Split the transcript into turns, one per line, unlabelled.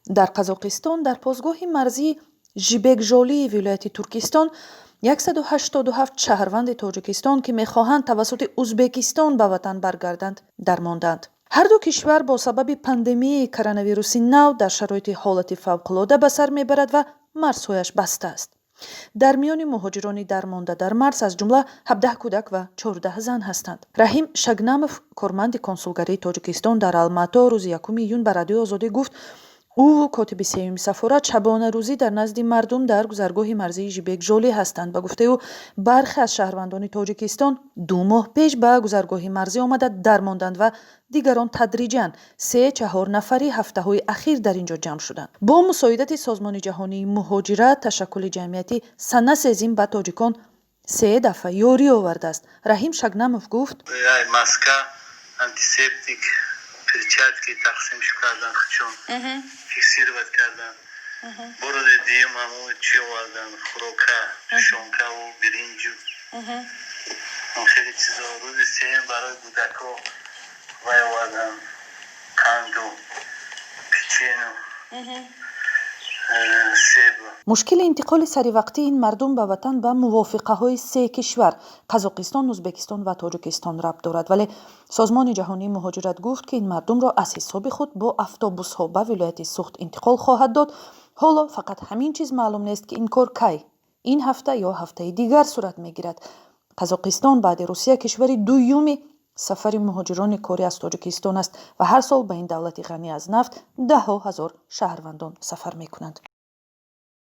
Дар Қазоқистон, дар посгоҳи марзии Жибекжолии вилояти Туркистон, 187 шаҳрванди Тоҷикистон, ки мехоҳанд тавассути Узбекистон ба ватан баргарданд, дармонданд. Ҳар ду кишвар бо сабаби пандемияи коронавируси нав дар шароити ҳолати фавқулода ба сар мебарад ва марзҳояш баста аст. Дар миёни муҳоҷирони дармонда дар марз, аз ҷумла 17 кӯдак ва 14 зан ҳастанд. Раҳим Шагнамов, корманди консулгарии Тоҷикистон дар Алмато, рӯзи 1 июн ба Радиои Озодӣ гуфт, ӯ, котиби сеюми сафорат, шабонарӯзӣ дар назди мардум дар гузаргоҳи марзии Жибекжолӣ ҳастанд. Ба гуфтаи ӯ, бархе аз шаҳрвандони Тоҷикистон 2 моҳ пеш ба гузаргоҳи марзӣ омада дармонданд ва дигарон тадриҷан се чаҳор нафарӣ ҳафтаҳои ахир дар ин ҷо ҷамъ шуданд. Бо мусоидати Созмони ҷаҳонии муҳоҷират, ташаккули ҷамъиятӣ Сана Сезим ба тоҷикон се дафъа ёрӣ овардааст. Раҳим Шагнамов гуфт:
Маска, антисептик, перчатки тақсим кардан, худшон фиксировать кардан. Бо рӯзи дуюм ҳамо чӣ овардан, хӯрока, тушёнкаву биринҷу хеле чизо. Рӯзи сеюм барои кӯдако вай овардан, қанду печенье, себ.
Мушкили интиқоли саривақтии ин мардум ба ватан ба мувофиқаҳои се кишвар, Қазоқистон, Узбекистон ва Тоҷикистон, рабт дорад, вале Созмони ҷаҳонии муҳоҷират гуфт, ки ин мардумро аз ҳисоби худ бо автобусҳо ба вилояти Суғд интиқол хоҳад дод. Ҳоло фақат ҳамин чиз маълум нест, ки ин кор кай, ин ҳафта ё ҳафтаи дигар, сурат мегирад. Қазоқистон баъди Русия кишвари дуюми сафари муҳоҷирони корӣ аз Тоҷикистон аст ва ҳар сол ба ин давлати ғанӣ аз нафт даҳҳо ҳазор шаҳрвандон сафар мекунанд.